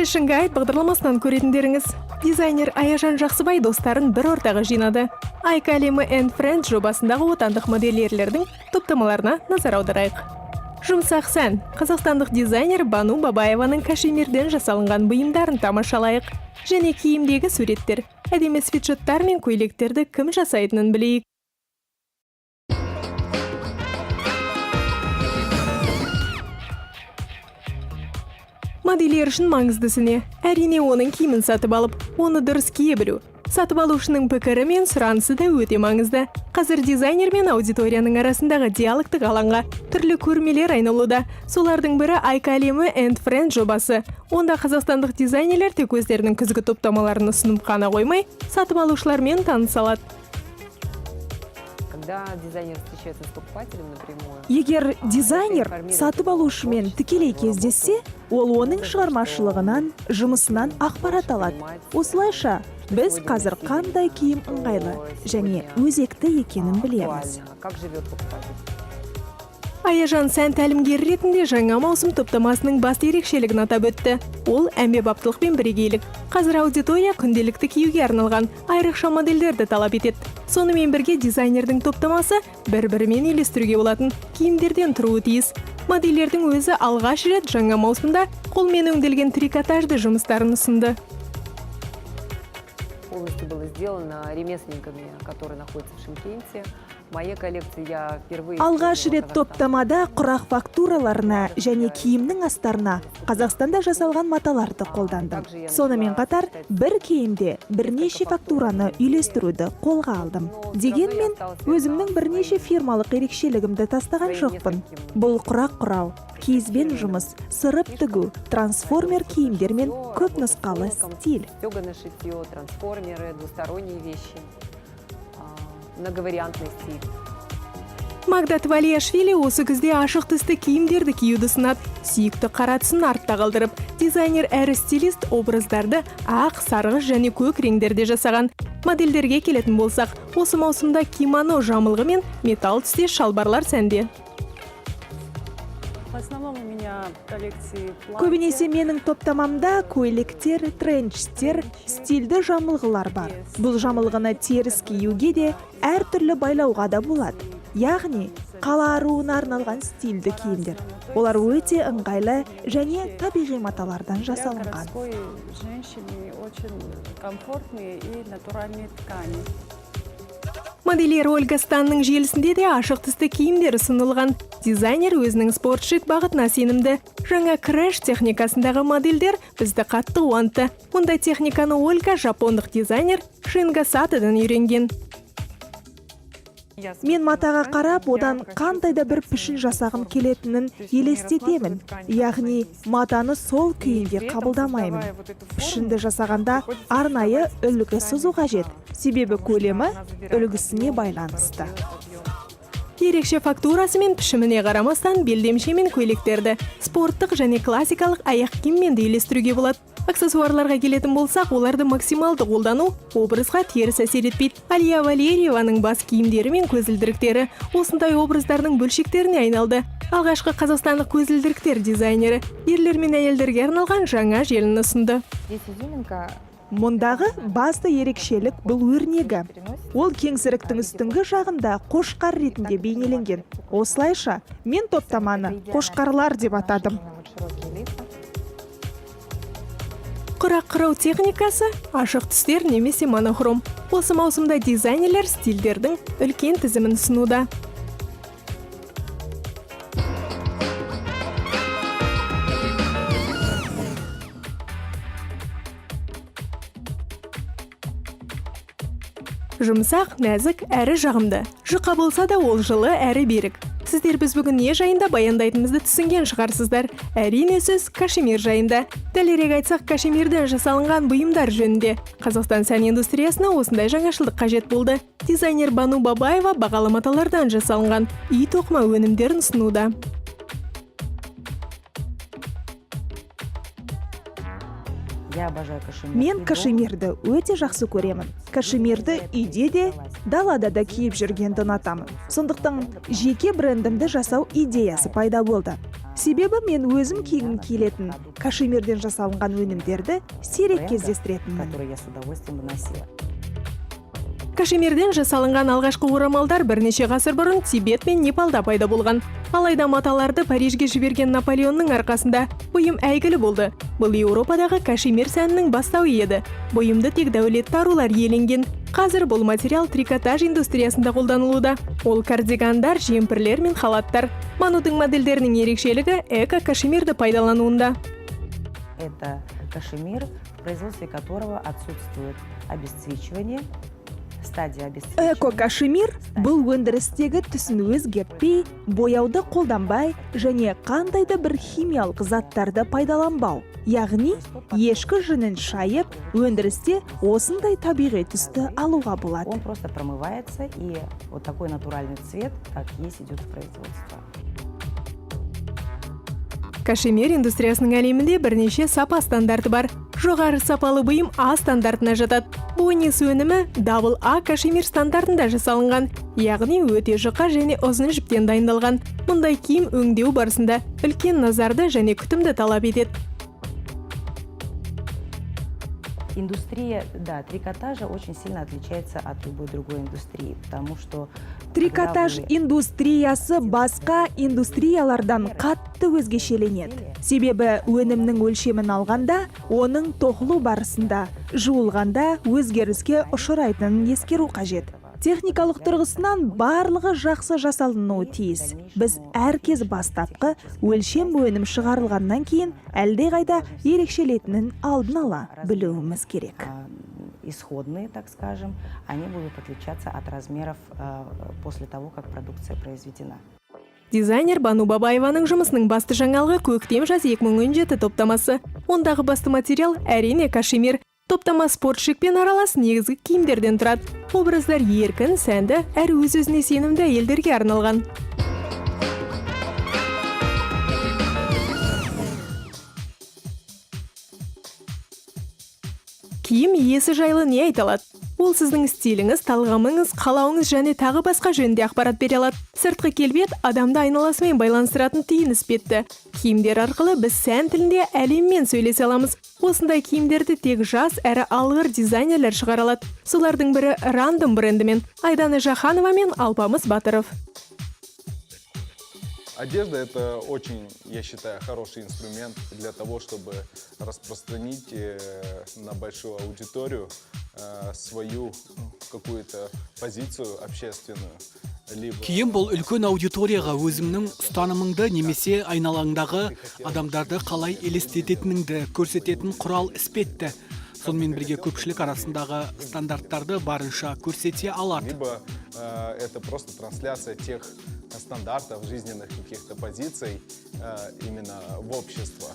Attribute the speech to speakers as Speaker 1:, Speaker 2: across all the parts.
Speaker 1: Fashion Guide бағдарламасынан көретіндеріңіз: дизайнер Аяжан Жақсыбай достарын бір ортаға жинады. Айка әлемі and Friends жобасындағы отандық модельерлердің топтамаларына назар аударайық. Жұмсақ сән: қазақстандық дизайнер Бану Бабаеваның кашемирден жасалынған бұйымдарын тамашалайық. Және киімдегі суреттер, әдемі свитшоттар мен көйлектерді кім жасайтынын білейік. Модельер үшін маңыздысы не? Әрине, оның киімін сатып алып, оны дұрыс кие білу. Сатып алушының пікірі мен сұранысы да өте маңызды. Қазір дизайнер мен аудиторияның арасындағы диалогтық алаңға түрлі көрмелер айналуда. Солардың бірі — Айка әлемі and Friends жобасы. Онда қазақстандық дизайнерлер тек өздерінің күзгі топтамаларын ұсынып қана қоймай, сатып алушылармен таныса алады.
Speaker 2: Когда дизайнер встречается с покупателем напрямую,
Speaker 3: Егер дизайнер сатып алушымен тікелей кездессе, ол оның шығармашылығынан, жұмысынан ақпарат алады. Осылайша біз қазір қандай киім ыңғайлы және өзекті екенін білеміз.
Speaker 2: Актуально, как живет покупатель.
Speaker 1: Аяжан сән тәлімгері ретінде жаңа маусым топтамасының басты ерекшелігін атап өтті. Ол — әмбебаптылық пен бірегейлік. Қазір аудитория күнделікті киюге арналған айрықша модельдерді талап етеді. Сонымен бірге дизайнердің топтамасы бір бірімен үйлестіруге болатын киімдерден тұруы тиіс. Модельердің өзі алғаш рет жаңа маусымда қолмен өңделген трикотажды жұмыстарын ұсынды.
Speaker 2: Полностью было сделано ремесленниками, которые находятся в Шымкенте. В моей коллекции я впервые
Speaker 3: Алғаш
Speaker 2: использовала
Speaker 3: рет
Speaker 2: Казахстан.
Speaker 3: топтамада құрақ фактураларына және киімнің астарына Қазақстанда жасалған маталарды қолдандым. Сонымен қатар бір киімде бірнеше фактураны үйлестіруді қолға алдым. Дегенмен өзімнің бірнеше фирмалық ерекшелігімді тастаған жоқпын. Бұл — құрақ құрау, киізбен жұмыс, сырып тігу, трансформер киімдер мен көп нұсқалы стиль.
Speaker 2: Стеганое шитье, трансформеры, двусторонние вещи, многовариантный стиль.
Speaker 1: Магда Твалиашвили осы күзде ашық түсті киімдерді киюді ұсынады. Сүйікті қара түсін артта қалдырып, дизайнер әрі стилист образдарды ақ, сарғыш және көк реңдерде жасаған. Модельдерге келетін болсақ, осы маусымда кимоно жамылғы мен металл түстес шалбарлар сәнде.
Speaker 4: В основном у меня в коллекции платья.
Speaker 3: Көбінесе менің топтамамда көйлектер, тренчтер, стильді жамылғылар бар. Бұл жамылғыны теріс киюге де, әртүрлі байлауға да болады. Яғни қала аруына арналған стильді киімдер. Олар өте ыңғайлы және табиғи маталардан
Speaker 4: Для
Speaker 3: жасалынған.
Speaker 4: городской женщины очень комфортные и натуральные ткани.
Speaker 1: Модельер Ольга Станның желісінде де ашық түсті киімдер ұсынылған. Дизайнер өзінің спорт шик бағытына сенімді. Жаңа крэш техникасындағы модельдер бізді қатты қуантты. Мұндай техниканы Ольга жапондық дизайнер Шинга Сатодан үйренген.
Speaker 3: Мен матаға қарап, одан қандай да бір пішін жасағым келетінін елестетемін. Яғни матаны сол күйінде қабылдамаймын. Пішінді жасағанда арнайы үлгі сызу қажет, себебі көлемі үлгісіне байланысты.
Speaker 1: Ерекше фактурасы мен пішіміне қарамастан, белдемше мен көйлектерді спорттық және классикалық аяқ киіммен де үйлестіруге болады. Аксессуарларға келетін болсақ, оларды максималды қолдану образға теріс әсер етпейді. Алия Валерьеваның бас киімдері мен көзілдіріктері осындай образдардың бөлшектеріне айналды. Алғашқы қазақстандық көзілдіріктер дизайнері ерлер мен әйелдерге арналған жаңа желіні ұсынды.
Speaker 5: Здесь изюминка.
Speaker 3: Мұндағы басты ерекшелік — бұл өрнегі. Ол кеңсіріктің үстіңгі жағында қошқар ретінде бейнеленген. Осылайша мен топтаманы «Қошқарлар» деп атадым.
Speaker 5: Вот широкие лица.
Speaker 1: Құрақ құрау техникасы, ашық түстер немесе монохром. Осы маусымда дизайнерлер стильдердің үлкен тізімін ұсынуда. Жұмсақ, нәзік әрі жағымды. Жұқа болса да, ол жылы әрі берік. Сіздер біз бүгін не жайында баяндайтынымызды түсінген шығарсыздар. Әрине, сөз кашемир жайында. Дәлірек айтсақ, кашемирден жасалынған бұйымдар жөнінде. Қазақстан сән индустриясына осындай жаңашылдық қажет болды. Дизайнер Бану Бабаева бағалы маталардан жасалынған үй тоқыма өнімдерін ұсынуда.
Speaker 5: Я обожаю кашемир.
Speaker 3: Мен кашемирді өте жақсы көремін. Кашемирді үйде де, далада да киіп жүргенді ұнатамын. Сондықтан жеке брендімді жасау идеясы пайда болды. Себебі мен өзім кигім келетін кашемирден жасалынған өнімдерді сирек
Speaker 5: Бренда,
Speaker 3: кездестіретінмін.
Speaker 5: Который я с удовольствием бы носила.
Speaker 1: Кашемирден жасалынған алғашқы орамалдар бірнеше ғасыр бұрын Тибет пен Непалда пайда болған. Алайда маталарды Парижге жіберген Наполеонның арқасында бұйым әйгілі болды. Бұл Еуропадағы кашемир сәнінің бастауы еді. Бұйымды тек дәулетті арулар иеленген. Қазір бұл материал трикотаж индустриясында қолданылуда. Ол кардигандар, жемпірлер мен халаттар. Банудың модельдерінің ерекшелігі эко кашемирді пайдалануында.
Speaker 5: Это кашемир, в производстве которого отсутствует обесцвечивание, стадия обесцвечивания.
Speaker 3: Эко кашемир бұл өндірістегі түсін өзгертпей, бояуды қолданбай және қандай да бір химиялық заттарды пайдаланбау. Яғни ешкі жүнін шайып, өндірісте осындай табиғи түсті алуға болады.
Speaker 5: Он просто промывается, и вот такой натуральный цвет, как есть, идет в производство.
Speaker 1: Кашемир индустриясының әлемінде бірнеше сапа стандарты бар. Жоғары сапалы бұйым А стандартына жатады. Бонис өнімі Double A кашемир стандартында жасалынған, яғни өте жұқа және ұзын жіптен дайындалған. Мұндай киім өңдеу барысында үлкен назарды және күтімді талап етеді.
Speaker 5: Индустрия, да, трикотажа очень сильно отличается от любой другой индустрии, потому что
Speaker 3: Трикотаж
Speaker 5: когда вы
Speaker 3: индустриясы басқа индустриялардан қатты өзгешеленеді. Себебі өнімнің өлшемін алғанда, оның тоқылу барысында, жуылғанда өзгеріске ұшырайтынын ескеру қажет. Техникалық тұрғысынан барлығы жақсы жасалынуы тиіс. Біз әркез бастапқы өлшем өнім шығарылғаннан кейін әлдеқайда ерекшелетінін алдын ала білуіміз керек.
Speaker 5: Исходные, так скажем, они будут отличаться от размеров после того, как продукция произведена.
Speaker 1: Дизайнер Бану Бабаеваның жұмысының басты жаңалығы — көктем жаз 2017 топтамасы. Ондағы басты материал, әрине, кашемир. Топтама спорт шикпен аралас негізгі киімдерден тұрады. Образдар еркін, сәнді әрі өз өзіне сенімді әйелдерге арналған. Киім иесі жайлы не айта алады? Ол сіздің стиліңіз, талғамыңыз, қалауыңыз және тағы басқа жөнінде ақпарат бере алады. Сыртқы келбет адамды айналасымен байланыстыратын түйін іспетті. Киімдер арқылы біз сән тілінде әлеммен сөйлесе аламыз. Осындай киімдерді тек жас әрі алғыр дизайнерлер шығара алады. Солардың бірі Рандом брендімен Айдана Жаханова мен Алпамыс Батыров.
Speaker 6: Одежда – это очень, я считаю, хороший инструмент для того, чтобы распространить на большую аудиторию свою, ну, какую-то позицию общественную. Либо
Speaker 7: Киім бұл үлкен аудиторияға өзіңнің ұстанымыңды немесе айналаңдағы адамдарды қалай елестететініңді көрсететін құрал іспетті. Сонымен бірге көпшілік арасындағы стандарттарды барынша көрсете алады.
Speaker 6: Либо это просто трансляция тех стандартов, жизненных каких-то позиций именно в общество.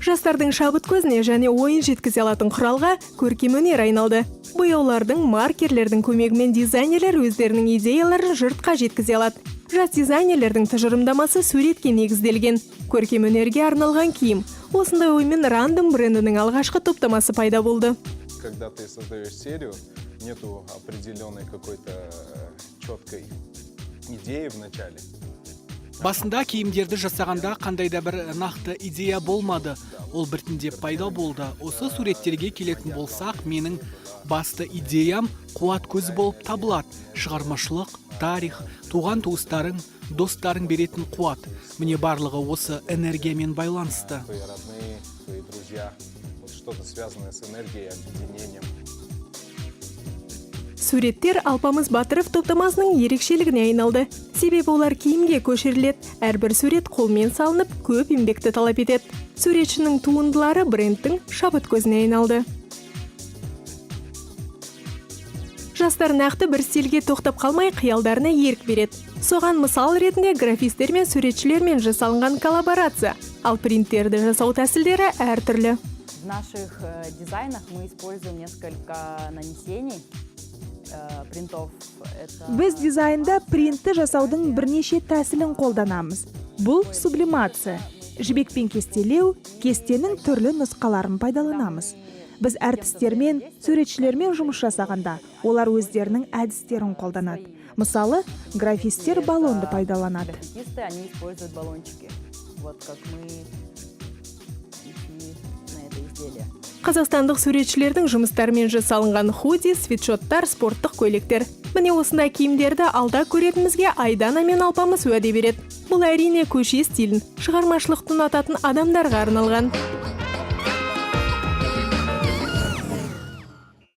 Speaker 1: Жастардың шабыт көзіне және ойын жеткізе алатын құралға көркемөнер айналды. Бояулардың, маркерлердің көмегімен дизайнерлер өздерінің идеяларын жұртқа жеткізе алады. Жас дизайнерлердің тұжырымдамасы суретке негізделген. Көркемөнерге арналған киім. Осындай оймен Рандом брендінің алғашқы топтамасы пайда болды.
Speaker 6: Когда ты создаешь серию, нету определенной какой-то четкой идеи в начале.
Speaker 7: Басында киімдерді жасағанда қандай да бір нақты идея болмады, ол біртіндеп пайда болды. Осы суреттерге келетін болсақ, менің басты идеям қуат көзі болып табылады. Шығармашылық, тарих, туған туыстарың, достарың беретін қуат, міне, барлығы осы энергиямен байланысты.
Speaker 6: Твои родные, твои друзья, вот что-то связанное с энергией, объединением.
Speaker 1: Суреттер Алпамыс Батыров топтамасының ерекшелігіне айналды. Себебі олар киімге көшіріледі. Әрбір сурет қолмен салынып, көп еңбекті талап етеді. Суретшінің туындылары брендтің шабыт көзіне айналды. Жастар нақты бір стильге тоқтап қалмай, қиялдарына ерік береді. Соған мысал ретінде графистер мен суретшілермен жасалынған коллаборация. Ал принттерді жасау тәсілдері әртүрлі.
Speaker 8: В наших дизайнах мы используем несколько нанесений принтов. Это
Speaker 3: Біз дизайнда принтті жасаудың бірнеше тәсілін қолданамыз. Бұл сублимация, жібекпен кестелеу, кестенің түрлі нұсқаларын пайдаланамыз. Біз әртістермен, суретшілермен жұмыс жасағанда, олар өздерінің әдістерін қолданады. Мысалы, графисттер
Speaker 8: Это
Speaker 3: баллонды пайдаланады.
Speaker 8: Граффитисты, они используют баллончики. Вот как мы нанесли на это изделие.
Speaker 1: Қазақстандық суретшілердің жұмыстарымен жасалынған худи, свитшоттар, спорттық көйлектер. Міне, осындай киімдерді алда көретінімізге Айдана мен Алпамыс уәде береді. Бұл, әрине, көше стилін, шығармашылықты ұнататын адамдарға арналған.